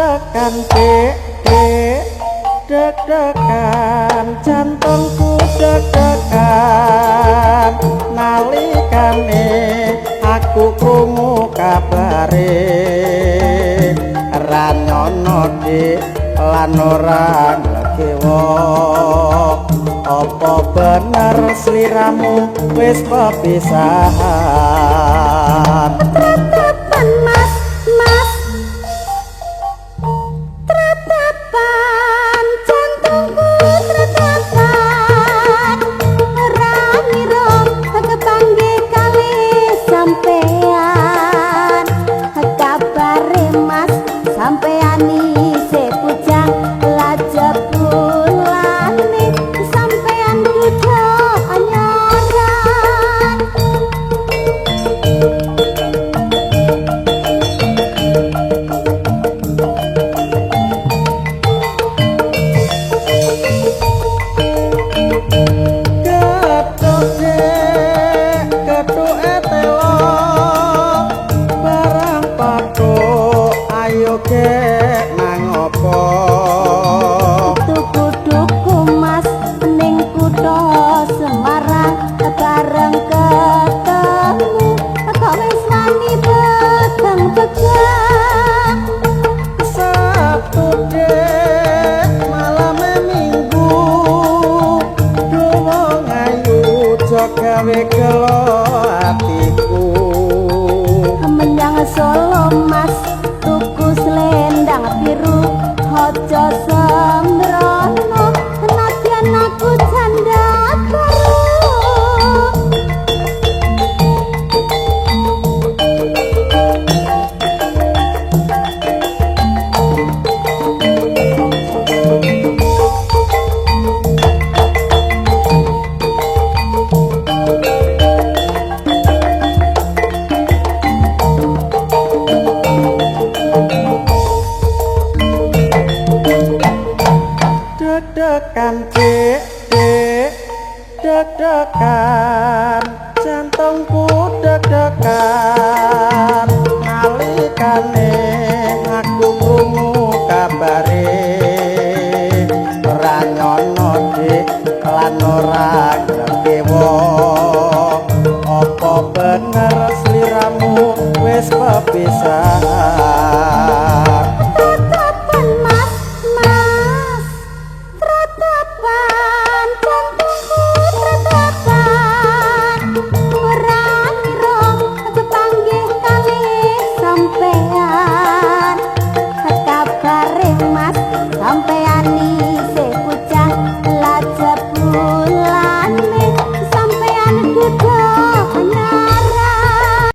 Deg-degan dek dek, deg-degan jantungku deg-degan nalikane aku krungu kabare. Ra nyono dik lan ora nglegewo, apa bener sliramu wis pepisahan? Tratapan mas, mas, tratapan jantungku tratapan, ora ngira kepanggih kalih sampean. Kabare mas, sampean isih bujang, lah jebulane sampean duda anyaran. Kethuk dek, kethuke telo, barang pathuk ayo gek nang opo? Tuku duku mas ning kutha Semarang, bareng ketemu kok wis wani pegang-pegang. Sabtu dek malame Minggu, duwe ayu aja gawe gelo atiku. Menyang Solo mas tuku selendang biru, aja sembrono nadyan aku janda baru. Deg-degan dek dek, deg-degan jantungku deg-degan nalikane aku krungu kabare. Ora nyono dik lan ora nglegewo, apa bener